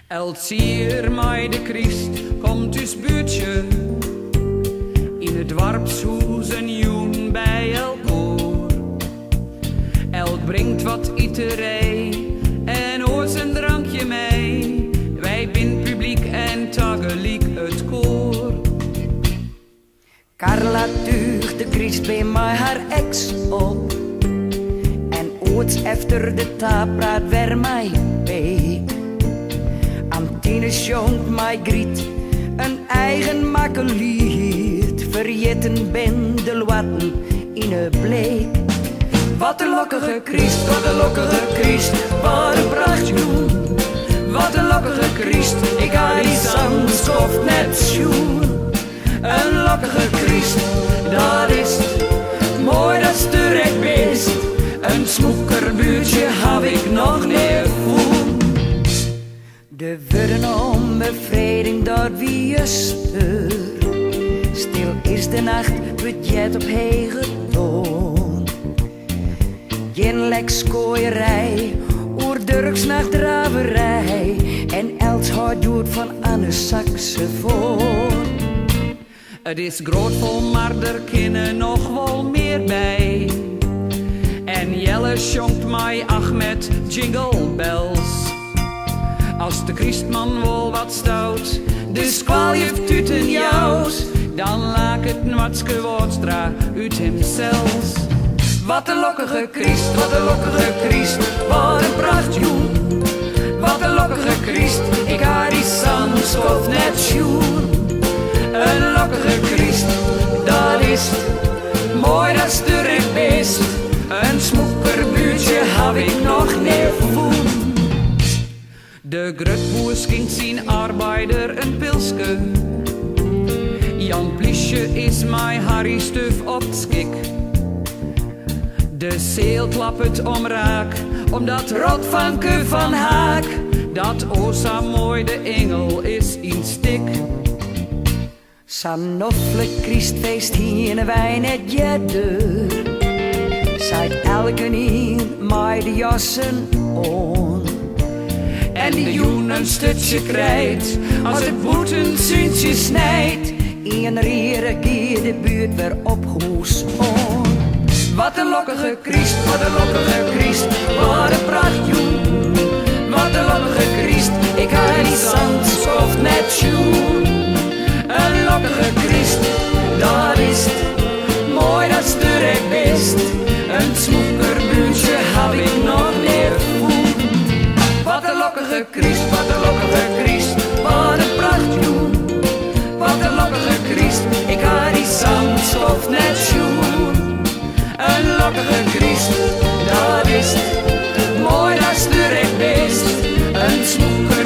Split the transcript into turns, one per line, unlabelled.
Elts jier mei de kryst komt ús buertsje yn it doarpshûs in jûn by elkoar. Elk bringt wat iterij en oars in drankje mei. Wy bin publyk en tagelyk it koar.
Carla túcht de krystbeam mei har eks op. En Oeds efter de taap praat wer mei Peek. Antine sjongt mei Gryt in eigen makke liet. Ferjitten bin de loatten yn 'e bleek.
Wat in lokkige kryst, wat in lokkige kryst, wat in prachtjûn. Wat in lokkige kryst, ik ha dy sa'n skoft net sjoen. In lokkige kryst, dat is 't, moai datst der ek bist. In smûker buertsje haw ik noch nea fûn.
De wurden om befrijding, dat wie juster. Stil is de nacht, wurdt heard op hege toan. Gjin lekskoaierij oer Durk's nachtdraverij en elts hâldt hjoed fan Anne's saksofoan.
It is groatfol, mar der kinne noch wol mear by. En Jelle sjongt mei Achmed Jingle Bells. As de krystman wol wat stout de skoaljuf tuten jout, dan laket Noatske Wâldstra út himsels. Wat in lokkige kryst, wat in lokkige kryst, wat in prachtjûn. Wat in lokkige kryst, ik ha dy sa'n skoft net sjoen. In lokkige kryst, dat is 't, moai datst der ek bist. In smûker buertsje haw ik noch nea fûn. De grutboer skinkt syn arbeider in pilske. Jan Plysje is mei Harry Stuf op 't skik. De seal klappet omraak, omdat rotfanke Van Haak, dat o sa moai de ingel is yn 't stik.
Sa'n noflik krystfeest hiene wy net earder, seit elkenien mei de jassen oan.
En de jûn in sturtsje krijt, as it bûten súntsjes snijt.
Ien riere gie de buert wer op hûs oan.
Wat in lokkige kryst, wat in lokkige kryst, wat in prachtjûn. Wat in lokkige kryst, ik ha dy sa'n skoft net sjoen. In lokkige kryst, dat is 't, moai datst der ek bist. In smûker buertsje haw ik noch nea fûn. Wat in lokkige kryst, wat in lokkige kryst, wat in prachtjûn. Wat in lokkige kryst, ik ha dy sa'n skoft net sjoen. In lokkige kryst, dat is 't, moai datst der ek bist. In smûker.